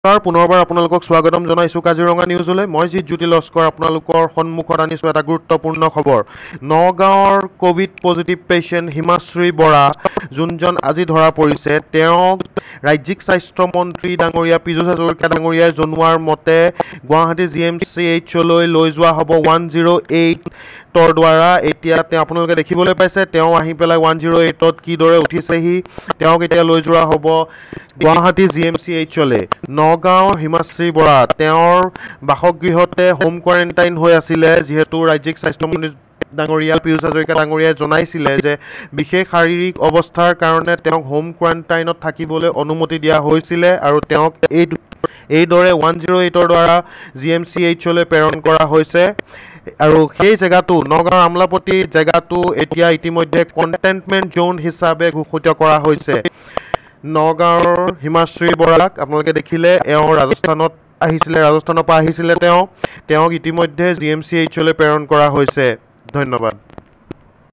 পুনৰবাৰ আপোনালোকক স্বাগতম জনাইছোঁ কাজিৰঙা নিউজলৈ। মই জিত জ্যোতি লস্কৰ আপোনালোকৰ সন্মুখত আনিছোঁ এটা গুৰুত্বপূৰ্ণ খবৰ। নগাঁৱৰ COVID positive patient Himashree Bora, যোনজন আজি ধৰা পৰিছে, তেওঁক ৰাজ্যিক স্বাস্থ্যমন্ত্ৰী ডাঙৰীয়া পীযুষ হাজৰিকা ডাঙৰীয়াই জনোৱাৰ মতে গুৱাহাটী জি এম চি এইচলৈ লৈ যোৱা হ'ব 108ৰ দ্বাৰা। এতিয়া তেওঁ আপোনালোকে দেখিবলৈ পাইছে, তেওঁ আহি পেলাই 108ত কিদৰে উঠিছেহি। তেওঁক এতিয়া লৈ যোৱা হ'ব গুৱাহাটী জি এম চি এইচলৈ। নগাঁৱৰ হিমাশ্ৰী বৰা তেওঁৰ বাসগৃহতে হোম কোৱাৰেণ্টাইন হৈ আছিলে, যিহেতু ৰাজ্যিক স্বাস্থ্যমন্ত্ৰী ডাঙৰীয়া পীযুষ হাজৰিকা ডাঙৰীয়াই জনাইছিলে যে বিশেষ শাৰীৰিক অৱস্থাৰ কাৰণে তেওঁক হোম কোৱাৰেণ্টাইনত থাকিবলৈ অনুমতি দিয়া হৈছিলে আৰু তেওঁক এইদৰে 108ৰ দ্বাৰা জি এম চি এইচলৈ প্ৰেৰণ কৰা হৈছে। আৰু সেই জেগাটো নগাঁৱৰ আমলাপট্টি জেগাটো এতিয়া ইতিমধ্যে কণ্টেইনমেণ্ট জ'ন হিচাপে ঘোষিত কৰা হৈছে। নগাঁৱৰ হিমাশ্ৰী বৰাক আপোনালোকে দেখিলে, এওঁ ৰাজস্থানত আহিছিলে, ৰাজস্থানৰ পৰা আহিছিলে তেওঁ। তেওঁক ইতিমধ্যে জি এম চি এইচলৈ প্ৰেৰণ কৰা হৈছে। ধন্যবাদ।